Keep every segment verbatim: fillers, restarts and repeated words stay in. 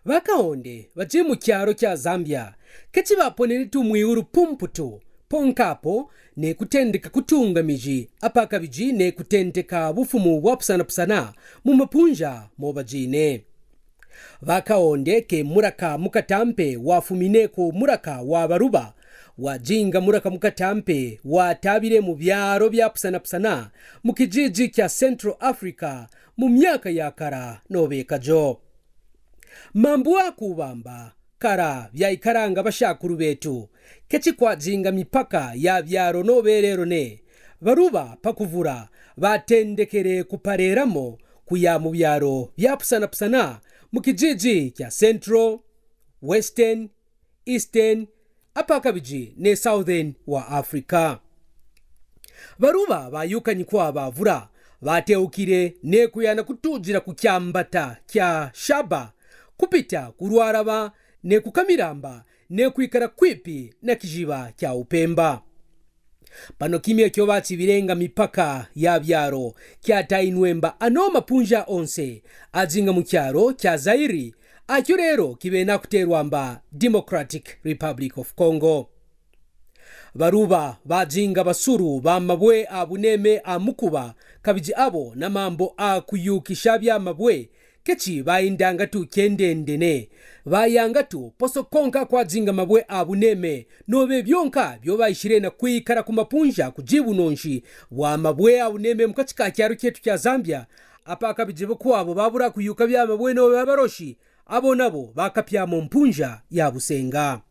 Ba Kaonde baji mu kyaro kya Zambia, keti baponene tu mwiwuru pumputu, ponkapo, nekutendeka kutunga miji, apa kabiji nekutendeka bufumu bwa pusanapusana mu mapunja mo bajine. Ba Kaonde ke muraka mukatampe wafumine ku muraka wa Baruba, wajinga muraka mukatampe watabire mu byaro bya pusanapusana mu kijiji kya Central Africa mu myaka ya kara nobeka jo. Mambu aku bamba, kara byayikaranga bashakuru betu, keti kwajinga mipaka ya byaro nobe rero ne, Baruba pakuvura, batendekere kupareramo kuya mu byaro bya pusanapusana mu kijiji kya Central, Western, Eastern, apa kabiji ne Southern wa Africa. Baruba bayukanyi kwa bavura, bateukire nekuyana kutujira ku kyambata kya Shaba, kupita ku Rwaraba, nekukamiramba, nekwikara kwipi na kijiba kya Upemba. Pano kimya kyo bachibirenga mipaka ya byaro, kyatainwemba ano mapunja onse, ajinga mu kyaro kya Zairi, akyo rero kibena kuterwamba Democratic Republic of Congo. Baruba bajinga basuru ba mabwe a buneme a mukuba, kabiji abo na mambo a kuyukisha bya mabwe, keti bayindanga tu kyendendene, bayanga tu poso konka kwajinga mabwe a buneme, nobe byonka byo bayishire na kwikara ku mapunja kujibu nonshi wa mabwe a buneme mu kati ka kyaro kyetu kya Zambia, apa kabiji bakwabo babura kuyuka bya mabwe nobe babaroshi, abo nabo bakapyamo mpunja ya busenga.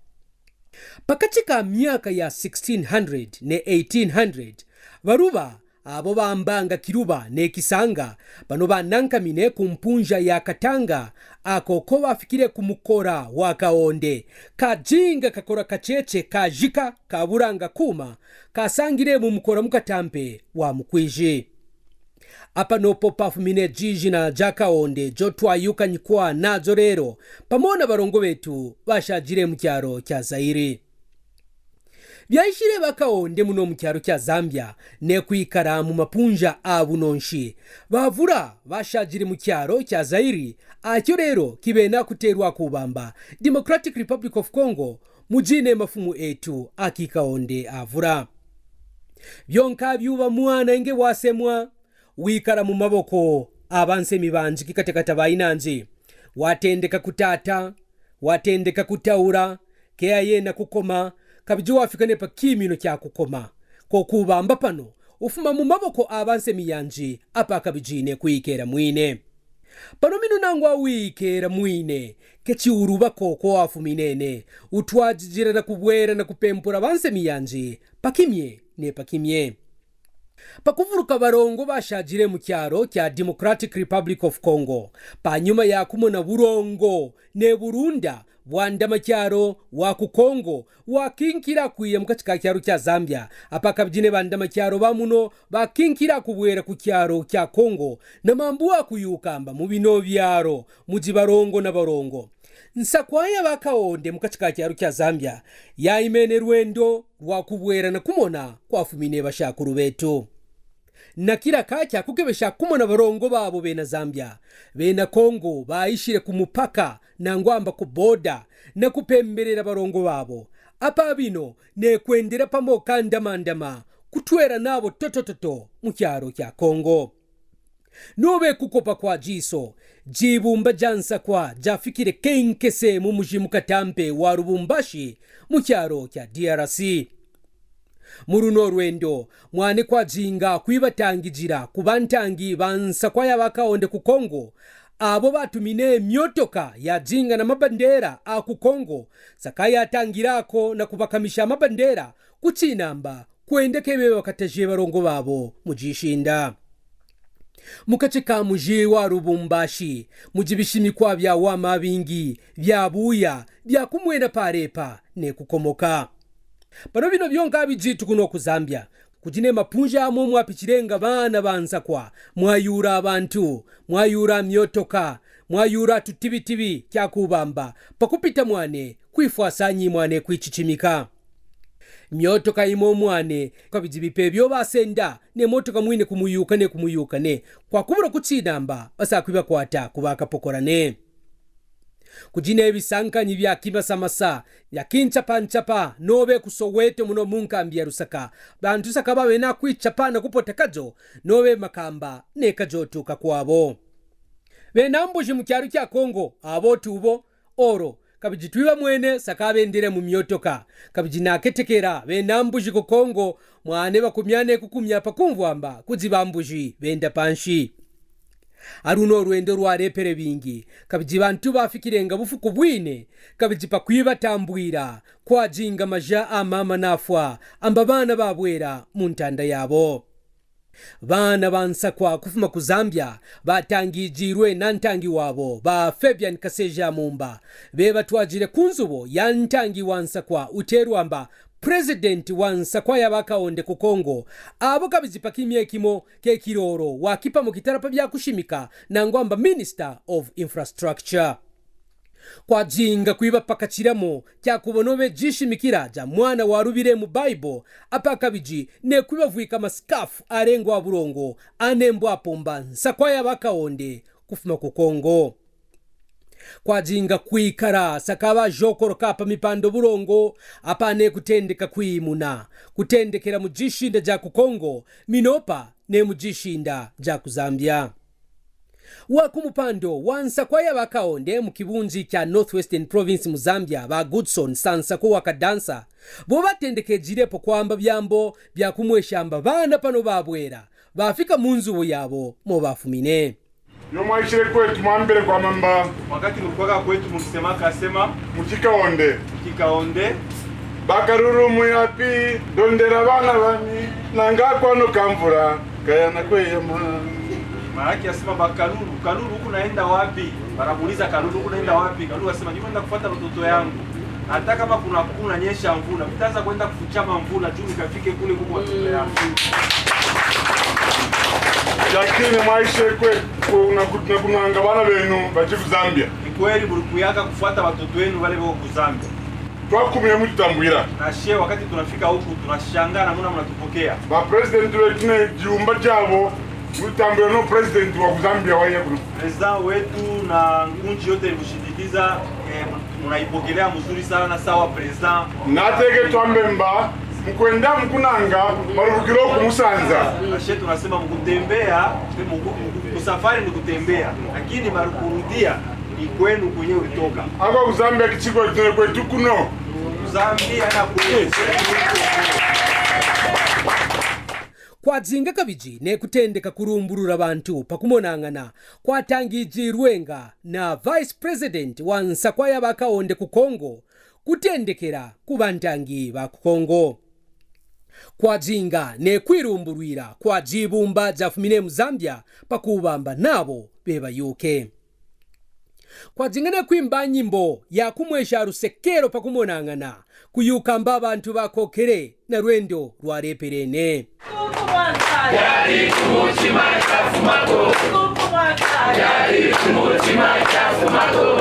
Pakati ka myaka ya sixteen hundred ne eighteen hundred, Baruba abo bambanga Kiruba ne Kisanga, bano banankamine ku mpunja ya Katanga, ako ko bafikire ku mukora wa Kaonde, kajinga kakora kacheche kajika kaburanga kuma, kasangire mu mukora mukatampe wa Mukwiji. Apa nopo pafumine jijina ja Kaonde jo twayukanyi kwa najo rero, pamo na barongo betu bashajire mu kyaro kya Zairi. Byayishire ba Kaonde muno mu kyaro kya Zambia, nekwikara mu mapunja abu nonshi. Bavura bashajire mu kyaro kya Zairi, akyo rero kibena kuterwa kubamba Democratic Republic of Congo, mujine mafumu etu aki Kaonde avura. Byonka byuba mwana inge wasemwa, wikara mu maboko a bansemi banji kikatakata bainanji, watendeka kutata, watendeka kutaura, keya yena kukoma, kabiji wafika nepa kimino kya kukoma. Kokubamba pano, ufuma mu maboko a bansemi yanji, apa kabijine kwikera mwine. Pano mino nangwa wikera mwine, keti uruba koko wafuminene, utwajijira na kubwera na kupempura bansemi yanji, pakimye ne pakimye. Pakuvuruka barongo bashajire mu kyaro kya Democratic Republic of Congo, panyuma ya kumona burongo ne burunda bwa ndamakyaro wa ku Congo, wakinkira kwiya mu kati ka kyaro kya Zambia, apa kabijine ba ndamakyaro ba muno bakinkira kubwera ku kyaro kya Congo, na mambu wa kuyukamba mu bino byaro, muji barongo na barongo. Nsakwa ya ba Kaonde mu kati ka kyaro kya Zambia, yaimene rwendo rwa kubwera na kumona kwafumine bashakuru betu. Na kira ka kya kukebesha kumona barongo babo bena Zambia, bena Congo baishire ku mupaka, nangwa amba ku boda, na kupemberera barongo babo. Apa bino nekwendera pamo kandamandama, kutwera nabo totototo mu kyaro kya Congo. Nobe kukopa kwa jiso, jibumba ja nsakwa jafikire kenkese mu muji mukatampe wa Lubumbashi, mu kyaro kya D R C. Mu runo rwendo, mwane kwajinga kwibatangijira ku bantangi ba nsakwa ya ba Kaonde ku Congo, abo batumine myotoka yajinga na mabandera a ku Congo, saka yatangirako na kubakamisha mabandera, kuchinamba kwenda kebe bakateje barongo babo mu jishinda. Mu kati ka muji wa Lubumbashi, muji bishimikwa bya wama bingi, bya buya, bya kumwena parepa ne kukomoka. Pano bino byonka bijitu kuno ku Zambia. Kujine mapunja amwe mwapichirenga bana ba nsakwa, mwayura abantu, mwayura myotoka, mwayura tutibitibi kyakubamba, pakupita mwane, kwifwasanyi mwane kwichichimika. Myotoka imo mwane, kabiji bipe byo basenda, ne motoka mwine kumuyuka ne kumuyuka ne, kwakubura kuchinamba, basa kwibakwata kubakapokorane. Kujina ebisankanyi bya kimasamasa, bya kinchapanchapa, nobe ku Soweto muno mu nkambi ya Lusaka. Bantu saka babe na kwichapa na kupota kajo, nobe makamba, ne kajo tuka kwabo. Bena mbuji mu kyaro kya Kongo, abo tubo, oro, kabiji twiba mwene saka bendere mu myotoka, kabiji naketekera bena mbuji ku Kongo, mwane bakumya ne kukumya pakumvwamba kuziba mbuji benda panshi. Aruno orwendo rwarepere bingi, kabiji bantu bafikirenga bufuku bwine, kabiji pakwibatambwira, kwajinga maja a mama nafwa, amba bana babwera mu ntanda yabo. Bana ba nsakwa kufuma ku Zambia batangijirwe na ntangi wabo, ba Fabian Kaseja Mumba, bebatwajire ku nzubo ya ntangi wa nsakwa uterwa amba President wa nsakwa ya bakaonde ku Congo, abo kabiji pa kimie kimo ke kiroro wa kipamo kitarapa bya kushimika, nangwa amba Minister of Infrastructure. Kwajinga kwibapakachiramo kya kubona obe jishimikira ja mwana warubire mu Bible, apa kabiji ne kwibavwika masikafu arengwa burongo, anembo apumba nsakwa ya bakaonde kufuma ku Congo. Kwajinga kwikara saka bajokoroka pa mipando burongo, apa ne kutendeka kwimuna, kutendekera mu jishinda ja ku Congo, minopa ne mu jishinda ja ku Zambia. Wa ku mupando wa nsakwa ya bakaonde mu kibunji kya North Western Province mu Zambia, ba Goodson Sansako wa Kadansa, bo batendekejirepo kwamba byambo bya kumwesha amba bana pano babwera, bafika mu nzubo yabo mo bafumine. Nyo mwaishire kwetu mwambere kwamba mba. Wakati mulikuwaka kwetu mulisema kasema. Mu Kikaonde. Kikaonde. Bakalulu muyapi, dondera bana bami, nanga kwano kamvura kayana kweyama. Malaki asema, bakalulu, kalulu huku naenda wapi? Banamuuliza, kalulu huku naenda wapi? Kalulu asema, niko naenda kufuata watoto yangu. Hata kama kuna, kuna nyesha mvula, mi nitaanza kwenda kufuchama mvula juu nikafike kule kuko watoto yangu. Lakini mwaishe kwe, kuna, kuna, kunanga bana benu bachi ku Zambia. Ni kweli mulikuyaka kufuata watoto wenu wale wako ku Zambia. Twakumye mututambwira. Na she wakati tunafika huku, tunashangaa namuna munatupokea. Ba president wetu ne jumba jabo, mututambwira no president wa ku Zambia waya kuno. President wetu na ngunji yote ilikushindikiza, eh, munaipokelea mzuri sana, sawa president. Nateke twambe mba, mukwenda mukunanga, marubukiro kumusanza. Na she tunasema mukutembea, muku-, muku-, musafari ni kutembea, lakini marukurudia ni kwenu kwenye ulitoka. Ako ku Zambia kichiko kwetu kuno. Zambia na kwenu. Kwazinga kabiji ne kutendeka kurumburura bantu pakumonangana kwatangijirwenga na Vice President wa nsakwa ya bakaonde ku Congo, kutendekera ku bantangi ba ku Congo. Kwazinga ne kwirumburwira kwa jibumba jafumine mu Zambia pakubamba nabo bebayuke. Kwazinga ne kwimba nyimbo ya kumwesha rusekero pakumonangana, kuyuka mba bantu bakokere na rwendo rwareperene. Yari ku mutima cyafumago. Yari ku mutima cyafumago.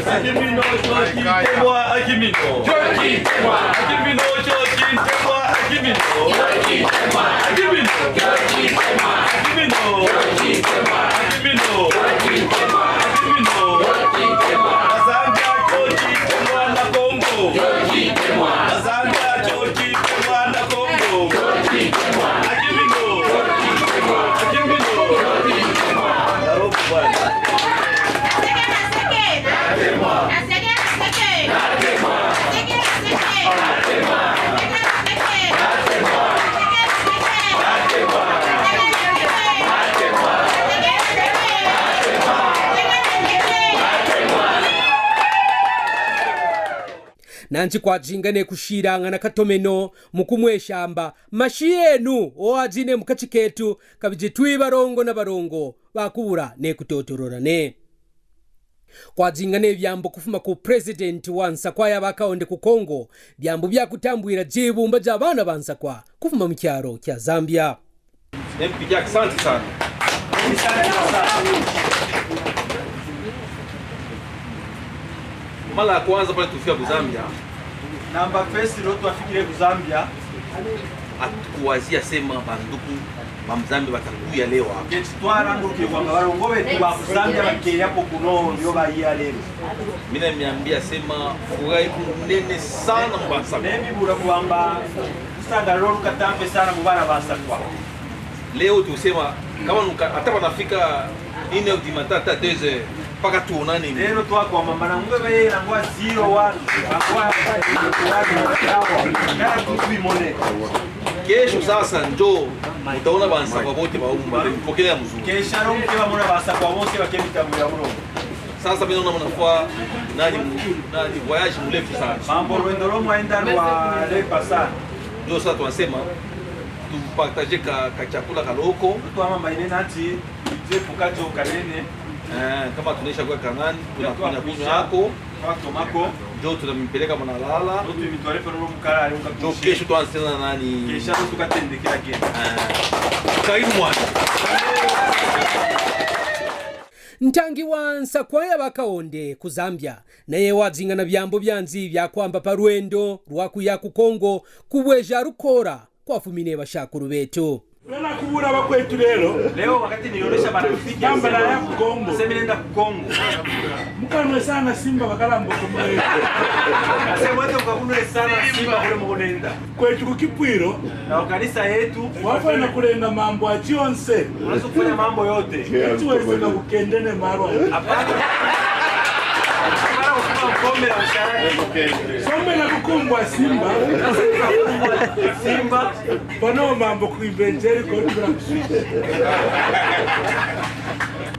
Akimino, cyo kitemwa, akimino. Cyo kitemwa. Akimino, cyo kitemwa, akimino. Cyo kitemwa. Akimino. Cyo kitemwa. Akimino. Cyo kitemwa. Akimino. Cyo kitemwa. Akimino. Cyo kitemwa. Azambia, cyo kitemwa na Congo. Cyo kitemwa. Azambia, cyo kitemwa na Congo. Cyo kitemwa. Akimino. Cyo kitemwa. Akimino. Cyo kitemwa. Karibu bwana. Nanchi kwajinga ne kushirangana katomeno mukumwesha amba, mashi yenu, o ajine mukachi ketu, kabiji twi barongo na barongo, bakubura ne kutotororane. Kwazinga ne byambo kufuma ku President wa nsakwa ya bakaonde ku Congo, byambo bya kutambwira jibumba ja bana ba nsakwa kufuma mu kyaro kya Zambia. M P Jack, asante sana. Mara ya kwanza pale tulifika ku Zambia. Namba first leo twafikire ku Zambia. Hatukuwazia sema banduku ba Zambia batakuya leo hapa. Keti twarangurukile kwamba balongo betu ba ku Zambia bakeya po kuno ndio baya leo. Mina niambia sema furaha iko nene sana mu Bansakwa. Nemi bula kwamba lusagala lolo lukatambe sana mu bana Bansakwa. Leo tusema kama nuka hata banafika une heure du matin hata deux heures, mpaka tuonane. Lelo twakwamba mana ngwe bayela ngwa zero one, ngwa, ngwa, ngwa, ngwa, ngwa, ngwa, Kesho sasa njo mutaona Bansakwa bote baumba, mpokelea mzuri. Kesho alo mke bamona Bansakwa bonse bakemi tambu ya bulongo. Sasa mina naona munafua nani, nani voyage mulefu sana. Mambo lwendo lo mwaenda lwalepa sana. Ndio sasa twasema tupartage ka, ka chakula kaloko. Twamamba ine nati Nze puka jo kanene. Eh, kama tunaisha kwa Kanani, tunakunya kunywa yako. Kwa tomako. Njo tunamipeleka muna lala. Njo tumitware pano mukala ali. Njo kesho twansena nani. Kesho tukatendekela kena. Eh. Karibu mwana. Ntangi wa Nsakwa ya Bakaonde ku Zambia, naye wazingana byambo byanzi bya kwamba pa rwendo rwa kuya ku Kongo kubweja rukora kwafumine bashakuru betu. Leo nakubura bakwetu lelo. Leo wakati nilionyesha marafiki ya Simba, namba na ya ku Kongo. Sema nenda ku Kongo. Mukanwe sana Simba bakalambo kumwe. Ase mwete ukakunwe sana Simba kule mukunenda. Kwetu ku Kipwiro. Na kanisa yetu. Wafana kulenga mambo achi onse. Unaweza kufanya mambo yote. Eti wese na kukendene marwa. Hapana. Hapana kufuma mkombe la mshahara. Sombe na kukumbwa Simba. Simba. Pano mambo ku evangelical tuna kuswitch.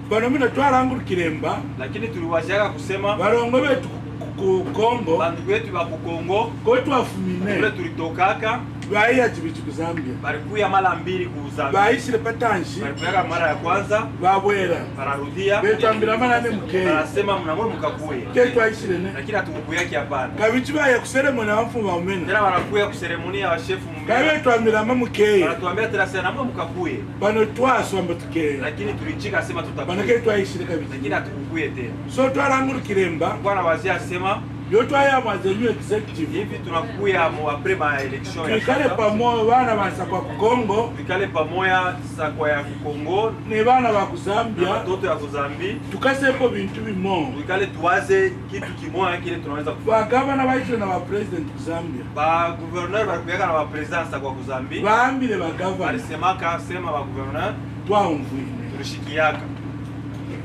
Pano mina twarangurukile mba. Lakini tuliwaziaka kusema. Balongo betu ku, ku, ku Kongo. Bantu betu ba ku Kongo. Ko twafumine. Kule tulitokaka. Baiya tibiti ku Zambia. Balikuya mara mbili ku Zambia. Baishile patanshi. Balikuyaka mara ya kwanza. Babwela. Banarudia. Betwambila mana ne mukeye. Banasema mnamwe mukakuye. Ke twaishile ne. Lakini hatukukuyaki hapana. Kabichi baya ku seremoni ya bamfumu ba mumena. Tena banakuya ku seremoni ya bashefu mumena. Kabe twambila ma mukeye. Banatuambia tena sasa namwe mukakuye. Pano twaswamba tukeye. Lakini tulichika sema tutakuya. Pano ke twaishile kabichi. Lakini hatukukuye tena. So twarangurukile mba. Kwa na wazee asema. Yo twaya mwa the new executive. Hivi tunakuya mu après ma élection ya. Twikale pamoja bana ba Nsakwa ku Kongo. Twikale pamoja Nsakwa ya ku Kongo. Ne bana ba ku Zambia. Na batoto ya ku Zambie. Tukasepo bintu bimo. Twikale tuwaze kitu kimoya kile tunaweza kufanya. Ba gavana baishile na ba president ku Zambia. Ba gouverneur balikuyaka na ba president Nsakwa ku Zambie. Baambile ba gavana. Balisemaka sema ba gouverneur. Twaumvwine. Tulishikiyaka.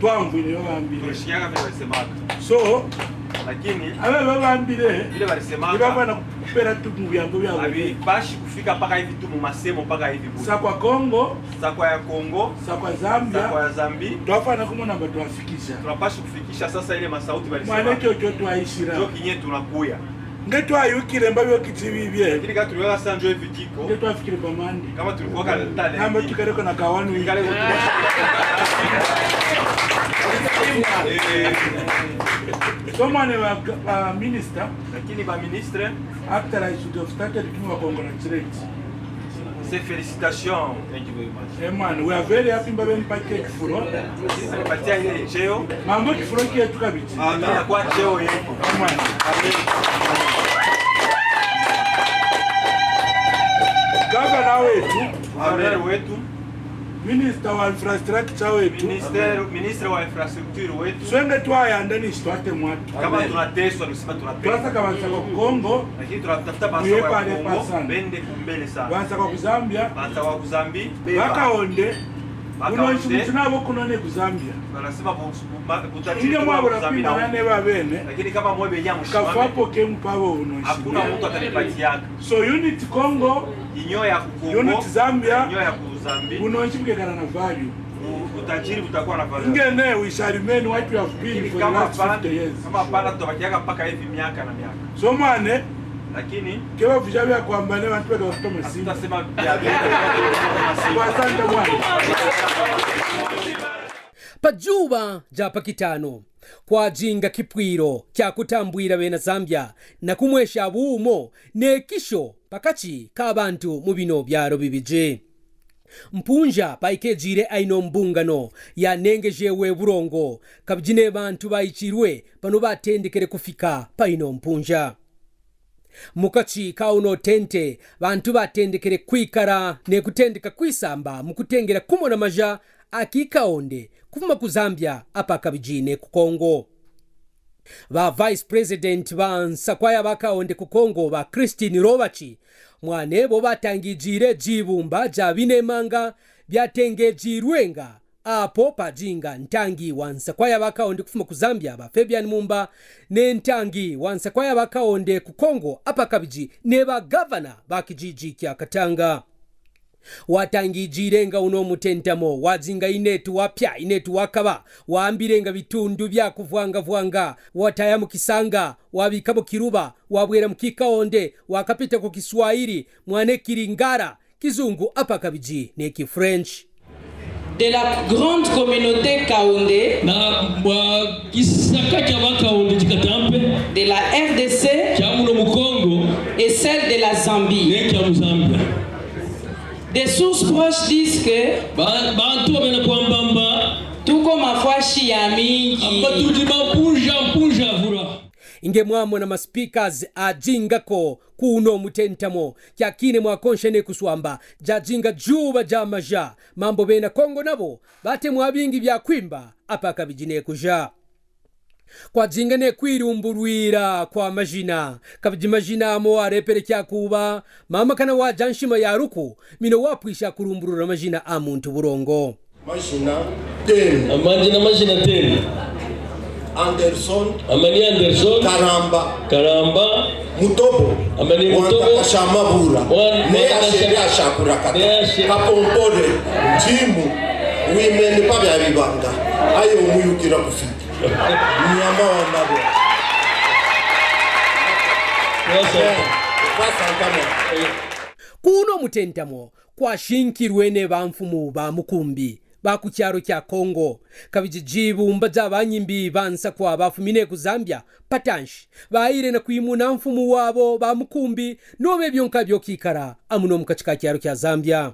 Twaumvwine yo baambile. Tulishikiyaka vile balisemaka. So, lakini, abe babambile, vile balisemaka, ibafana kupera tu mu byambo byabo. Abipashi kufika mpaka hivi tu mu masemo mpaka hivi bure. Nsakwa Kongo. Nsakwa ya Kongo. Nsakwa Zambia. Nsakwa ya Zambie. Twafana kumona mba twafikisha. Tunapashi kufikisha sasa ile masauti balisema. Mwana kyo kyo twaishira. Njo kinye tunakuya. Nge twayukile mba byo kiti bibye. Lakini ka tuliweka sasa njo hivi kiko. Nge twafikile pa Monday. Kama tulikuwa ka tale. Namba tukaleko na kawanu. Tukaleko. So mwana wa, wa minister. Lakini ba ministre. Actually, I should have started to congratulate. C'est félicitations. Thank you very much. Eh, man, we are very happy mba beni patia kifuro. Patia ile cheo. Mambo kifuro kietu kabiti. Ah, na kwa cheo yetu. Eh, man. Gavana wetu. Gavana wetu. Minister wa infrastructure wetu. Minister, ministre wa infrastructure wetu. Swenge twayanda ni sitwate mwatu. Kama tunateswa, ni kusema tunateswa. Twasaka ba Nsakwa ku Kongo. Lakini tunatafuta ba Nsakwa ya Kongo, bende kumbele sana. Ba Nsakwa ku Zambia. Ba Nsakwa ku Zambie. Bakaonde. Bakaonde. Kuno nshi mutu nabo kuno ne ku Zambia. Banasema bu-, bu-, ba-, butachiri. Inge mwabura kwimana ne babene. Lakini kama mwe benya mushimame. Kafapo ke mpabo uno nshi. Hakuna mtu atanipatiaka. So Unity Congo, Union ya ku Congo, Unity Zambia, Union ya ku Zambie, buno nshi bukekala na value. Bu-, butajiri butakuwa na valeur. Ingene, we shall remain what we have been for the last fifty years. Lakini kama hapana, kama hapana, tutabakiaka mpaka hivi miaka na miaka. So mwane, lakini, ke bavuja bya kwamba ne bantu baka bafuta masimba. Hatutasema bya, bya, bya, bya, bya, bya. Asante mwane. Pa juba ja pa kitano, kwajinga kipwiro kya kutambwira bena Zambia na kumwesha buumo n'ekisho pakachi ka bantu mu bino byaro bibiji. Mpunja paikejire aino mbungano yanengejewe burongo, kabiji ne bantu baichirwe pano batendekere kufika paino mpunja. Mukachi ka uno tente, bantu batendekere kwikara nekutendeka kwisamba mukutengera kumona maja aki Kaonde kufuma ku Zambia apa kabiji neku Congo. Ba Vice President ba nsakwaya ba Kaonde ku Congo ba Christine Robachi, mwane bo batangijire jibumba ja binemanga byatengejirwenga apo pajinga ntangi wa nsakwaya ba Kaonde kufuma ku Zambia ba Fabian Mumba, ne ntangi wa nsakwaya ba Kaonde ku Congo apa kabiji ne ba gavana ba kijiji kya Katanga. Watangijirenga uno mutentamo, wajinga inetu wapya, inetu wakaba, waambirenga bitundu bya kuvwanga vwanga, wataya mu kisanga, wabikamo kiruba, wabwera mu kikaonde, wakapita ku Kiswahili, mwane Kiringara, Kizungu apa kabiji ne ki French. De la grande communauté Kaonde, na mwa kisaka kya ba Kaonde kikatampe, de la R D C, kya muno mu Congo, et celle de la Zambie, ne kya mu Zambia. Des sources proches disent que ba, bantu babena kwambamba, tuko mafwashi ya mingi, amba tudi mampunja mpunja vura. Inge mwamona ma speakers ajingako kuno mutentamo, kyakine mwakonshene kuswamba, jajinga juba ja maja, mambo bena Congo nabo, bate mwabingi bya kwimba, apa kabijine kuja. Kwajingane kwirumburwira kwa majina, kabiji majina amo arepere kyakuba, mama kana waja nshima ya ruku, mino wapwisha kurumburura majina a muntu burongo. Majina ten. Amajina, majina ten. Anderson. Amani Anderson. Karamba. Karamba. Mutobo. Amani Mutobo. Mwanta Kashamabura. Mwan-, Neya Mwanta Kasha-, Sheri Ashakurakata. Neya Sheri. Kapompore. Njimu. Wimeni pabya bibanga. Ayo muyukira kufiti. Nyama wa nabo. Yes, sir. Eh, kwa santamo. Kuno mutentamo. Kwashinkirwene ba mfumu ba mukumbi ba ku kyaro kya Congo, kabiji jibumba ja banyimbi ba nsakwa bafumine ku Zambia, patanshi, baire na kwimuna mfumu wabo ba mukumbi, nobe byonka byokikara amuno mu kachi ka kyaro kya Zambia.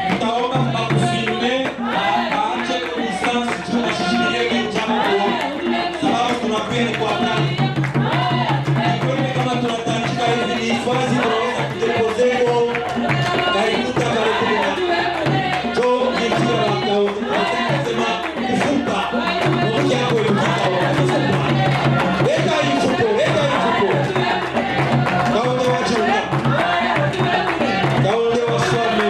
Tutaomba mbakufilme, ba, baache connaissance juu na sisi ndiye jambo, sababu tunapenda kuwataka. Ni kweli kama tunatanjika hivi, ni hifadhi tunaweza kudepoze kwa kaikuta kale kuna. Jo, ni kila wakao, tunataka sema, kufuta, mkia kwe mkita wa kufuta. Leta hii mfuko, leta hii mfuko. Kaonde wa Djunga. Kaonde wa Swami.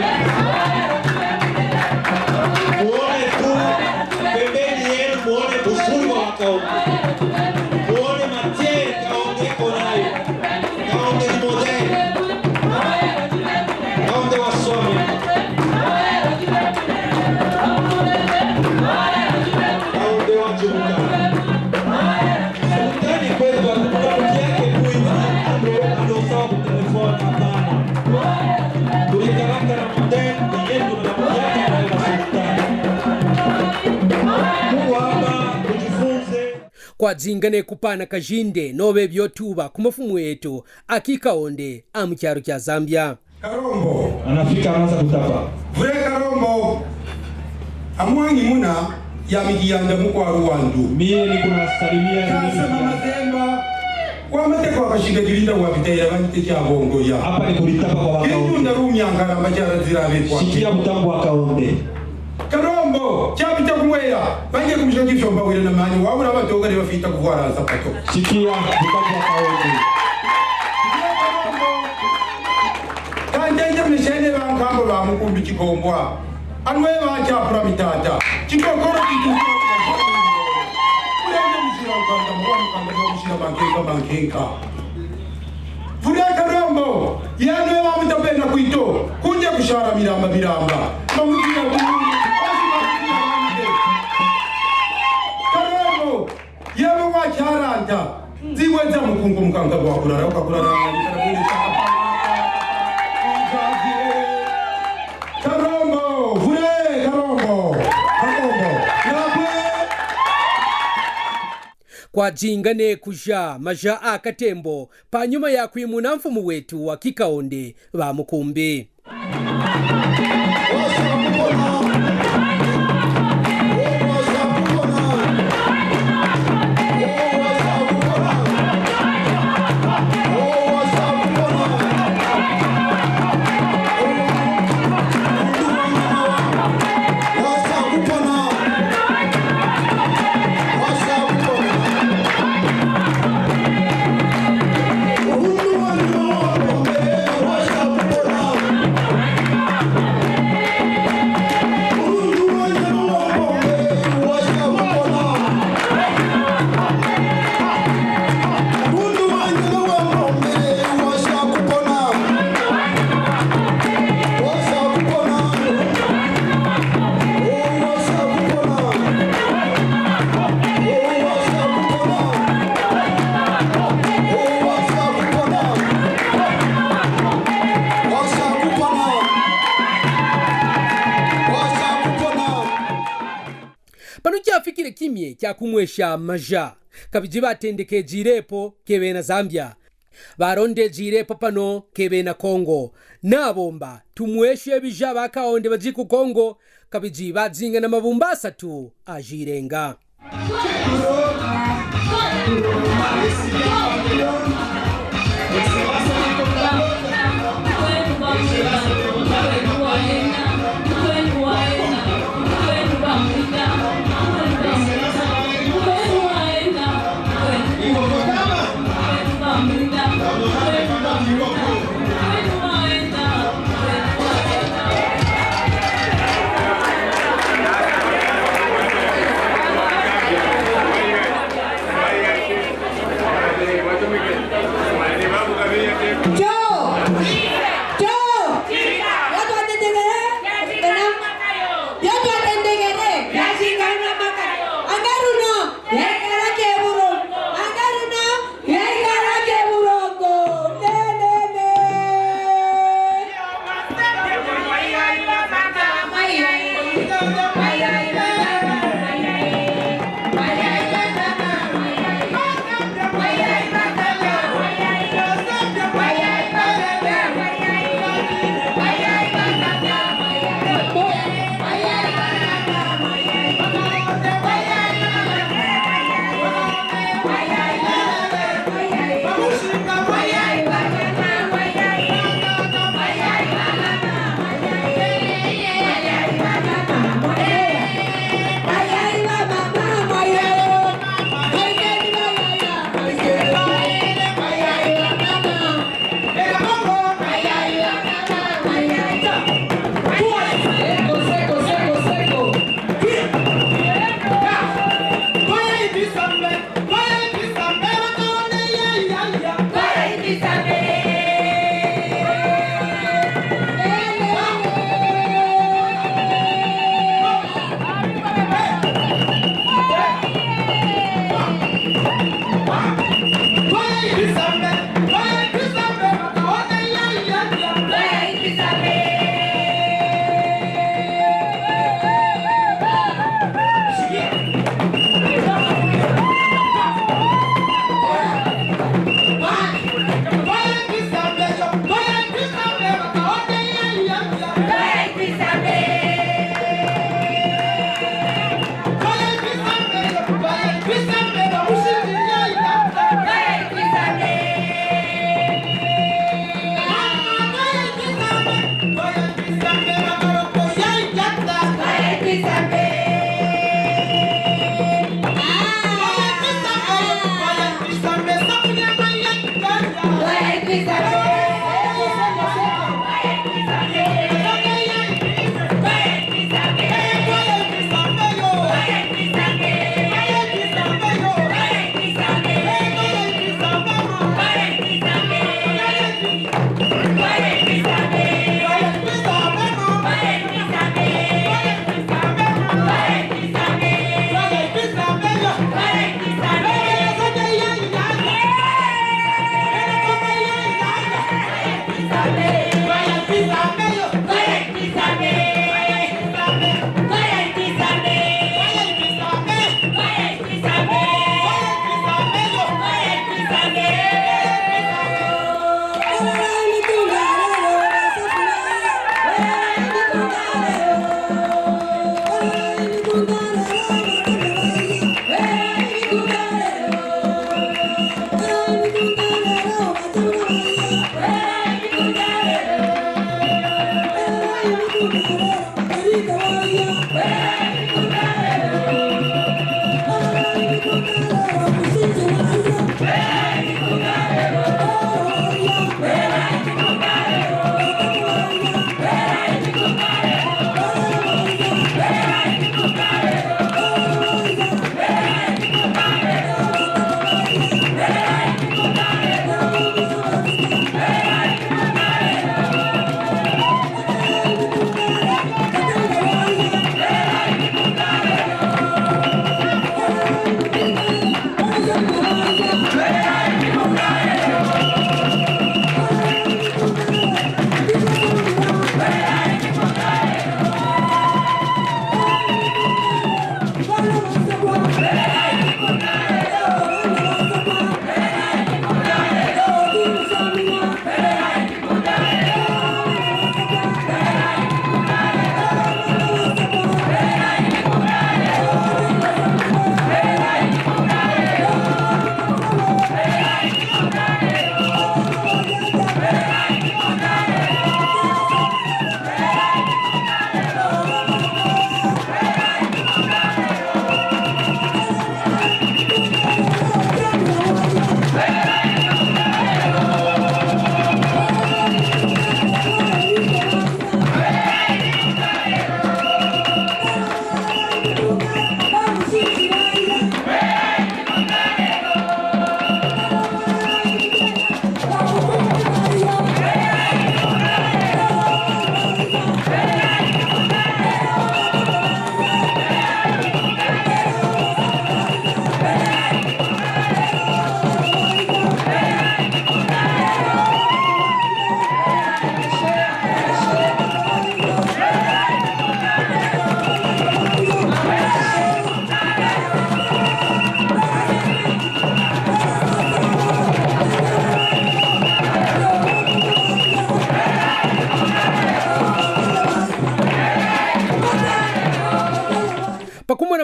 Muone tu pembeni yenu, muone uzuri wa Wakaonde. Muone matière Kaonde iko nayo. Kaonde ni modèle. Kaonde wa Swami. Kaonde wa Djunga. Sultani kwetu hatukutamkia ke tu hivi, ando, ando sawa ku telefoni, hapana. Tulikalaka na modèle, ni yetu na makundi yake na sultani. Mungu hapa, tujifunze. Kwajingane kupana kajinde, nobe byotuba ku mafumu etu, aki Kaonde, amu kyaro kya Zambia. Karombo. Anafika, anaanza kutapa. Vule Karombo, amwangi muna, yami kiyanda mukwaru wandu. Mie niko nasalimia. Kasa mama Zemba, wa mateko akashinga kilinda wa bitera banite kya bongo ya. Hapa ni kulitapa kwa Wakaonde. Kilinda rumya ngara majara zira be kwa. Sikia butambu wa Kaonde. Karombo. Bo, chapita kumwera, bange kumusha kifyo mbawira na mani, wabura batogare bafita kuvwara nsapato. Sikia, bukati ya kaonde. Kandende mishene ba nkambo ba mukumbi chikombwa. Anwe ba chapura mitata. Chikokoro kitu. Kurende mishira ukanda, mwana ukanda, mishira mankenka, mankenka. Vure Karombo, yanwe wamutapena kwito, kunja kushara miramba miramba. Mamukira ku-, Karombo, yewe wacharanta. Ziweza mukungu mukanga wa kurara, ukakurara. Karombo, vure, Karombo, Karombo. Yakwe. Kwajingane kuja maja a katembo, panyuma ya kwimuna mfumu wetu wa kikaonde va mukumbi. Pano kyafikire kimye kya kumwesha maja, kabiji batendeke jirepo kebena Zambia. Baronde jirepo pano kebena Kongo. Nabomba, tumweshe bija bakaonde bajiku Kongo, kabiji bazinga na mabumba asatu ajirenga.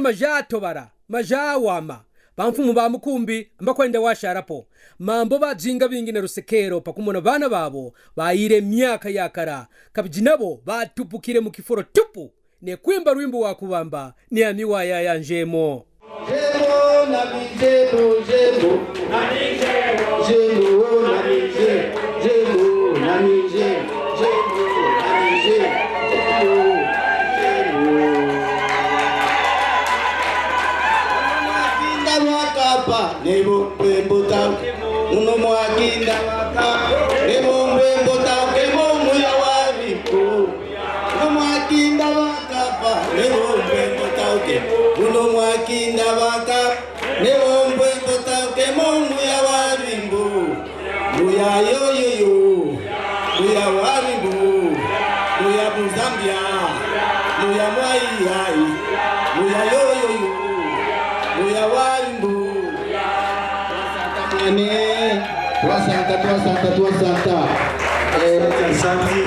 Majatobara, majawama, bamfumu ba mukumbi, mbakwenda washarapo. Mambo badzinga bingi na rusekero pakumona bana babo, bayire myaka yakara, kabidji nabo batupukire mu kiforo tupu, ne kwimba rwimbo wa kubamba, ni ami wayaya njemo. Njemo, nami njemo, njemo. Njemo, nami njemo, njemo, nami njemo, njemo, nami njemo, njemo, njemo. Mwakinda wakapa, nebo mbwembo tau. Muno mwakinda wakapa, nebo mbwembo tau, kemo muya wariku. Uno mwakinda wakapa, nebo mbwembo tauke. Uno mwakinda wakapa, nebo mbwembo tauke, mo muya wa rimbo. Muya yoyoyo, muya wa rimbo. Muya mu Zambia, muya mwaiyai, muya yoyoyo, muya wa rimbo. Mane, twasanta, twasanta, twasanta. Eh, asante.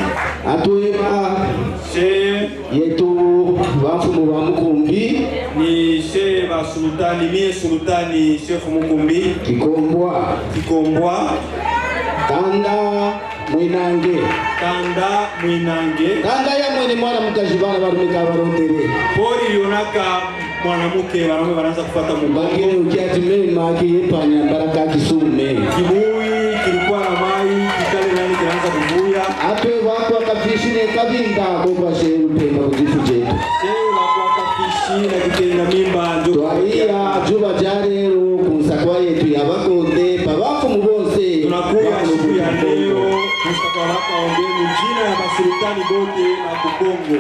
Atwema. She. Yetu bamfumu ba mukumbi. Ni she ba sultani, mie sultani, shefu mukumbi. Kikombwa. Kikombwa. Kanda mwinange. Kanda mwinange. Kanda ya mwene mwana mukazi bana barume ka barondere. Pori yonaka mwana muke, bana baranza kufata mu Kongo. Bakini ukiati mema ki yepanya baraka kisume. Kibuyi, kilikuwa na mai, kikale nani kinaanza kuvuya. Atwe bakwa kafishi ne kabinda, kokwa sheru pemba kujifu jetu. Sheru bakwa kafishi na kitenga mimba, njo. Twaiya, juba jarero, kunsakwa yetu ya bakonde, pa bamfumu bonse. Tunakuya siku ya leo, kunsakwa bakaonde, mu jina ya basultani bote na ku Kongo.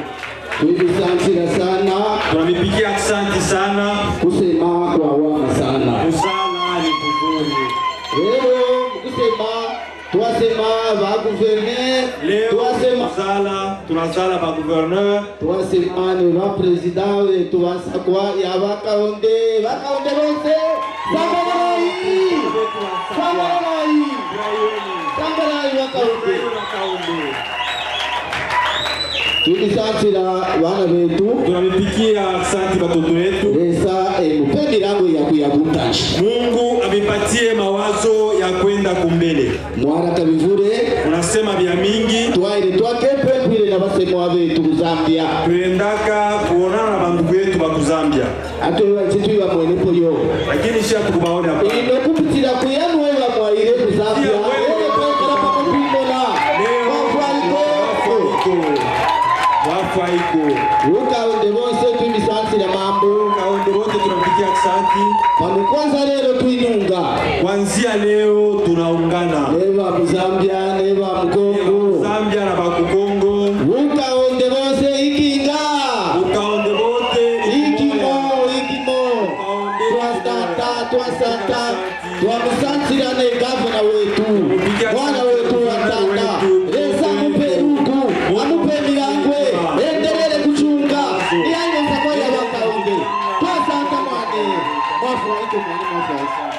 Tumisantsila sana. Tunamipikia asante sana. Kusema kwa wama sana. Kuzala ni kuzuri. Leo kusema, twasema ba gouverneur, leo twasema kuzala, tunazala ba gouverneur. Twasema ni ba président wetu basakwa ya bakaonde, bakaonde bonse. Sambalayi! Sambalayi! Sambalayi bakaonde. Tumisantsila bana betu. Tunamipikia asante batoto yetu. Lesa, eh, mupe milango ya kuya ku ntanji. Mungu amipatie mawazo ya kwenda kumbele. Mwara kabivure. Unasema vya mingi. Twaire twake pepwire na basemwa betu ku Zambia. Tuendaka kuonana na bandugu yetu ba ku Zambia. Ate weba titwi bamwene poyo. Lakini shi hatukubaona hapa. Ino kupitira kuyanu weba mwaire ku Zambia. Ere kwekara pa kupimona. Leo, wafu aiko. Wafu aiko. Ukaonde bonse tumisantsila mambo. Ukaonde bote tunapitia asante. Pano kwanza leo twinunga. Kuanzia leo tunaungana. Neba mu Zambia, neba mu Kongo. Zambia na ba ku Kongo. Ukaonde bonse ikinga. Ukaonde bote ikimo, ikimo. Ikimo, ikimo. Ukaonde. Twasanta, twasanta. Twamusantsila ne gavana wetu, mwana wetu wa tata. Lesa amupe ruku, amupe milangwe, endelele kuchunga. Ni ayo sakwa ya bakaonde. Twasanta mwane. Mwafu wa iko mwane mwafu wa iko.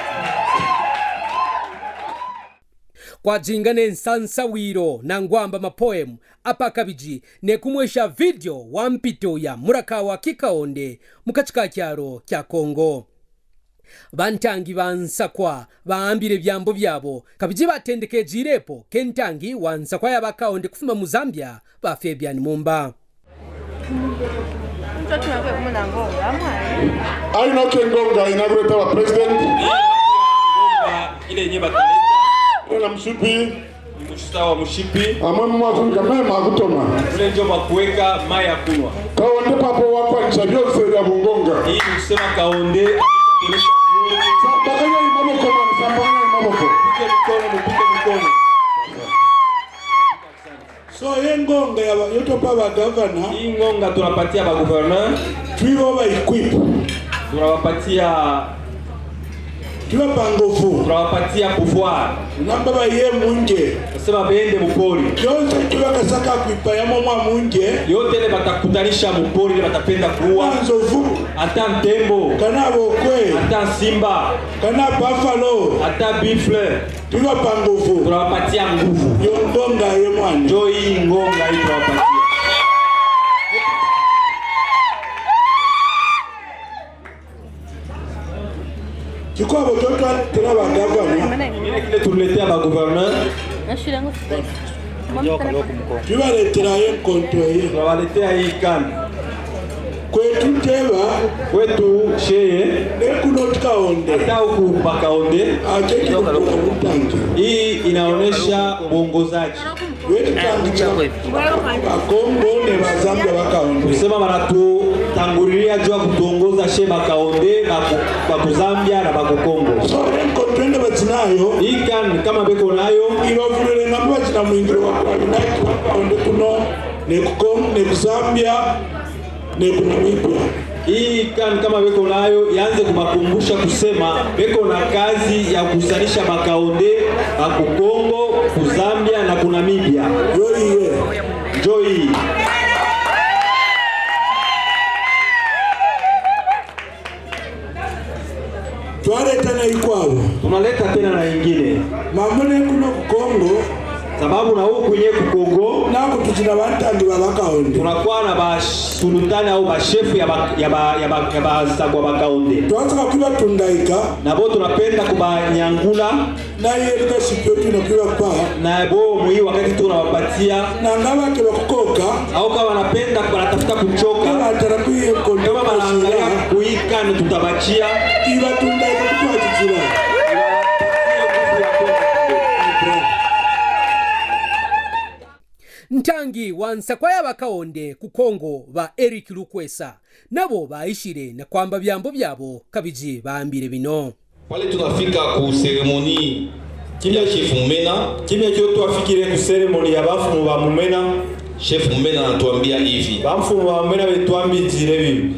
Kwadzinga ne nsansawiro na ngwamba mapoem apa kabidji ne kumwesha video wa mpito ya muraka wa kikaonde mukati ka kyaro kya Kongo. Bantangi ba nsakwa baambire byambo byabo, kabidji batendeke jirepo ke ntangi wa nsakwa ya bakaonde kufuma mu Zambia, ba Fabian Mumba. Aino ke ngonga inakureta wa president. Ile yenye bataleta. Ina mshipi. Ni mushisa wa mushipi. Amwe mwakunga mema akutoma. Ule njo bakuweka mai ya kunwa. Kaonde papo wakwanisha byonse bya bungonga. Hii ni kusema Kaonde. Sambakanya imaboko, mani, sambakanya imaboko. Mupike mikono, mupike mikono. So, ye ngonga ya ba, yo tupa ba governor. Hii ngonga tunapatia ba gouverneur. Twibo ba equipe. Tunawapatia Twiba pa nguvu. Tunawapatia pouvoir. Namba baye munje. Nasema bende mupori. Byonse twiba kasaka kwipa ya mwa munje. Yote ile batakutanisha mupori ile batapenda kuwa. Kana nzovu. Hata ntembo. Kana bokwe. Hata simba. Kana buffalo. Hata buffle. Twiba pa nguvu. Tunawapatia nguvu. Yo ngonga ye mwana. Njo hii ngonga hii tunawapatia. Kikwabo kyo twaletela ba gavana. Kile tuletea ba gouverneur. Twibaletela ye nkonto ye. Twabaletea hii kan. Kwetu teba. Kwetu sheye. Nekunoti Kaonde. Hata huku ba Kaonde. Ake kikukula mutangi. Hii inaonesha uongozaji. Bakongo ne ba Zambia ba Kaonde. Kusema banatutangurilia juu ya kutuongoza she ba Kaonde, baku-, baku Zambia na baku Kongo. So, enko twende batinayo. Hii kan kama beko nayo. Ibavulele ngamba batina mwingilo wa kwa United ba Kaonde kuno, ne ku Kong-, ne ku Zambia, ne ku Namibia. Hii kan kama beko nayo, yanze kubakumbusha kusema beko na kazi ya kusanisha ba Kaonde, baku Kongo, ku Zambia na ku Namibia. Yo iye. Njo hii. Twaleta na ikwabo. Tunaleta tena na ingine. Mambo ne kuno ku Kongo. Sababu na huku nye ku Kongo. Naku tutina bantangi ba ba Kaonde. Tunakuwa na basulutani au bashefu ya ba, ya ba, ya ba, ya basagwa ba Kaonde. Twataka kwibatundaika. Nabo tunapenda kubanyangula. Na ye leadership yetu inakuwa pa. Nabo mwi wakati tunawapatia. Na ngaba ke bakukoka. Au kama wanapenda, wanatafuta kuchoka. Kama atara kuye konde. Kama wanaangalia kuikana tutabaachia. Ibatunda ikakutwachitira. Ntangi wa nsakwa ya ba Kaonde ku Kongo, ba Eric Lukwesa, nabo baishire na kwamba byambo byabo kabiji baambire bino. Pale tunafika ku cérémonie ya chef Mumena. Kimya kyo twafikire ku cérémonie ya bamfumu ba Mumena. Chef Mumena anatuambia hivi. Bamfumu ba Mumena betwambizire bibi.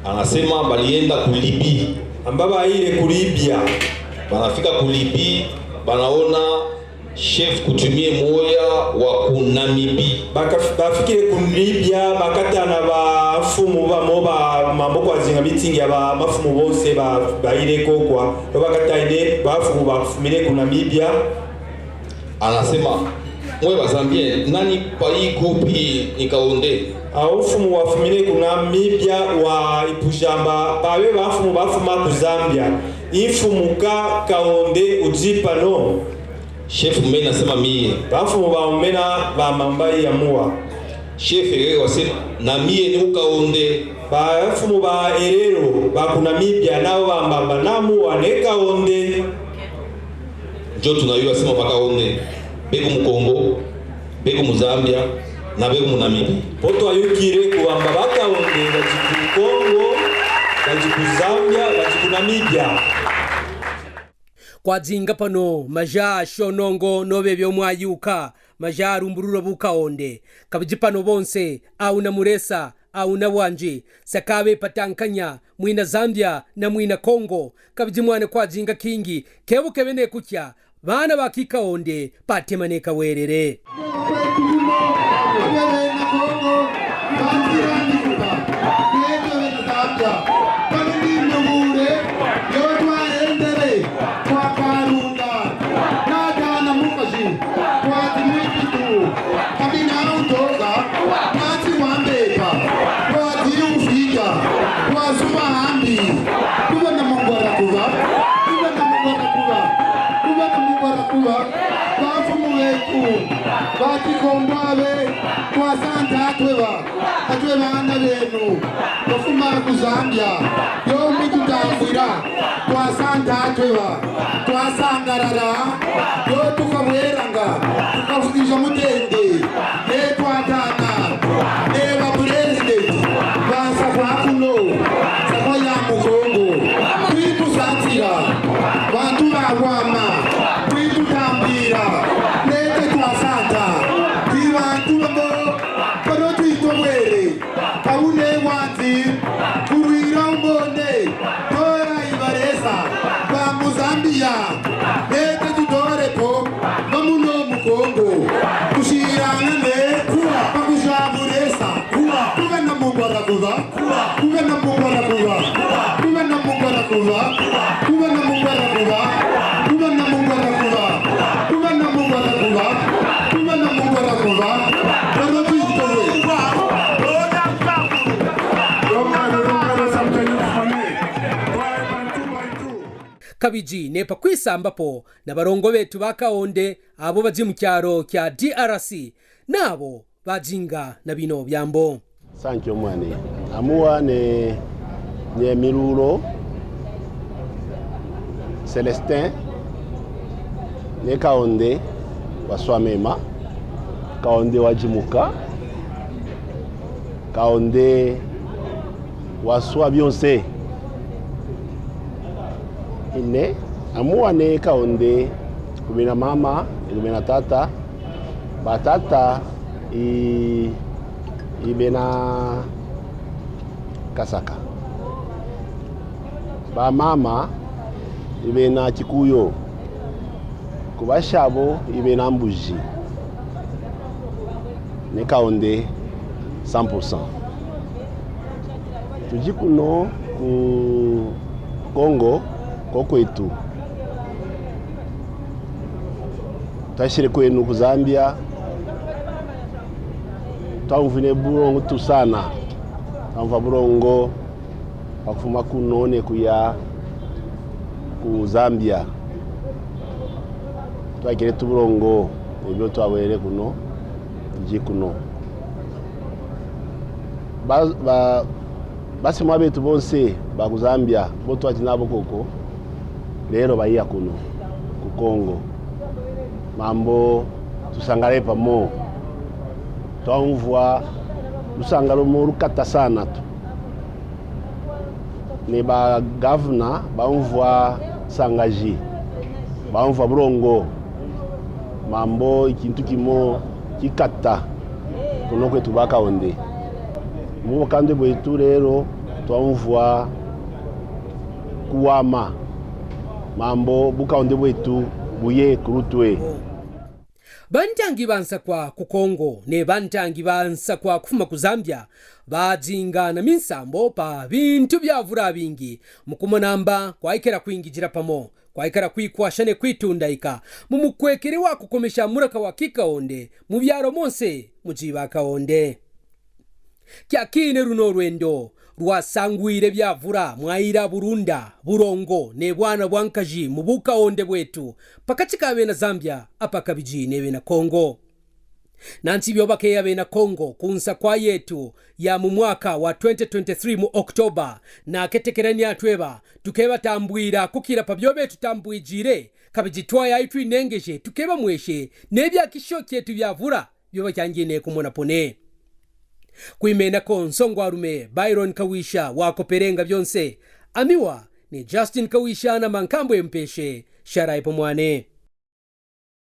Anasema balienda ku Libye. Amba baire ku Libya. Banafika ku Libye, banaona chef coutumier moya wa ku Namibie. Baka-, bafikire ku Libya, bakatana bamfumu bamo ba mambo kwazinga meeting ya ba, bamfumu bonse ba, baire kokwa. Bakataine bamfumu bafumire ku Namibia. Anasema, mwe ba Zambien, nani pa hii groupe hii ni Kaonde? Au mfumu wafumire ku Namibia wa ipujamba, babe bamfumu bafuma ku Zambia. Imfumu ka Kaonde ujipa no? Chef Mumena asema mie. Bamfumu ba Mumena bamamba ya muwa. Chef Herero asema, na mie ni Mukaonde. Bamfumu ba Herero ba ku Namibia nabo bambamba na muwa ne Kaonde. Njo tunayua asema ba Kaonde, beko Mukongo, beko Muzambia, na beko Munamibia. Poto ayukire kubamba ba Kaonde, baji ku Kongo, baji ku Zambia, baji ku Namibia. Kwazinga pano, maja shonongo, nobe byo mwayuka, maja rumburura bu Kaonde. Kabiji pano bonse, au na muresa, au na wanji, sakabe patankanya, mwina Zambia, na mwina Kongo, kabiji mwana kwazinga kingi, kebo kebe ne kucha, bana ba ki Kaonde, patema ne kawerere. Natana mukaji, kwati mwikitu, kabina utoka, nati wambeka, kwati ufika, kwazuma hambi, kuba na mungwara kuba, kuba na mungwara kuba, kuba na mungwara kuba, bafumu wetu, bati kombwabe, kwasanta tweba. Atwe bana benu, bafuma ku Zambia, yo mututambwira, twasanta atweba, twasangarara, yo tukabweranga, tukafukisha mutende, ne twatana, ne ba president, bansa kwa kuno, sakwa ya Mukongo, kwitusatira, bantu ba bwama, kwitutambwira, nete twasanta, ti bantu bamo, Kano twitobwere, kabune wanzi, kurwira umbone, tora ibaresa, ba Muzambia, nete tutore po, bamuno Mukongo, kushirangane, bakushaburesa, kuba na mungwara kuba. Kuba na mungwara kuba. Kuba na mungwara kuba. Kuba na mungwara kuba. Kuba na mungwara kuba. Kuba na mungwara kuba. Kuba na mungwara kuba. Rero tuitowe. Rongaro, rongaro, samtani mfane. Kwa bantu, bantu. Kabiji nepa kwisambapo na barongo betu ba Kaonde abo baji mu kyaro kya D R C, nabo bajinga na bino byambo. Thank you, mwane. Amuwa ne, ne Mirulo Celestin, ne Kaonde wa swamema, Kaonde wa jimuka, Kaonde wa swa byonse. Ine, amuwa ne Kaonde, ku bena mama, ku bena tata, ba tata i, i bena Kasaka. Ba mama i bena Kikuyu. Ku ba shabo i bena Mbuji. Ne Kaonde cent pour cent. Tuji kuno ku Kongo, ko kwetu. Twashire kwenu ku Zambia, twamvwine burongo tu sana. Twamvwa burongo bwa kufuma kuno ne kuya ku Zambia. Twakire tu burongo, ebyo twabwere kuno, tuji kuno. Ba, ba, basimwa betu bonse ba ku Zambia, bo twati nabo koko, lelo bayiya kuno ku Kongo. Mambo tusangale pamo. Twamvwa lusangalo mo lukata sana tu. Ne ba gavana bamvwa sangaji, bamvwa burongo. Mambo ikintu kimo kikata kuno kwetu ba Kaonde. Mu Bukaonde bwetu lelo twamvwa kuwama. Mambo Bukaonde bwetu buye kulutwe. Bantangi ba nsakwa ku Kongo, ne bantangi ba nsakwa kufuma ku Zambia, bajinga na minsambo pa bintu byavura bingi, mu kumona amba kwaikara kwingijira pamo, kwaikara kwikwasha ne kwitundaika, mu mukwekere wa kukomesha muraka wa Kikaonde, mu byaro monse, muji ba Kaonde. Kyakine runo rwendo, rwasangwire byavura mwaira burunda, burongo, ne bwana bwa nkaji mu Bukaonde bwetu, pakati ka bena Zambia, apa kabiji ne bena Kongo. Nansi byo bakeya bena Kongo, ku nsakwa yetu ya mu mwaka wa twenty twenty-three mu October, naketekera ni atweba, tukebatambwira kukira pa byo betutambwijire, kabiji twaya itwinengeje, tukebamweshe, ne bya kisho kyetu byavura, byo bakyangine kumona pone. Kwimenako nsongwarume Byron Kawisha wa Koperenga Byonse, amiwa ni Justin Kawisha na Mankambwe Mpeshe, sharayi pamwane.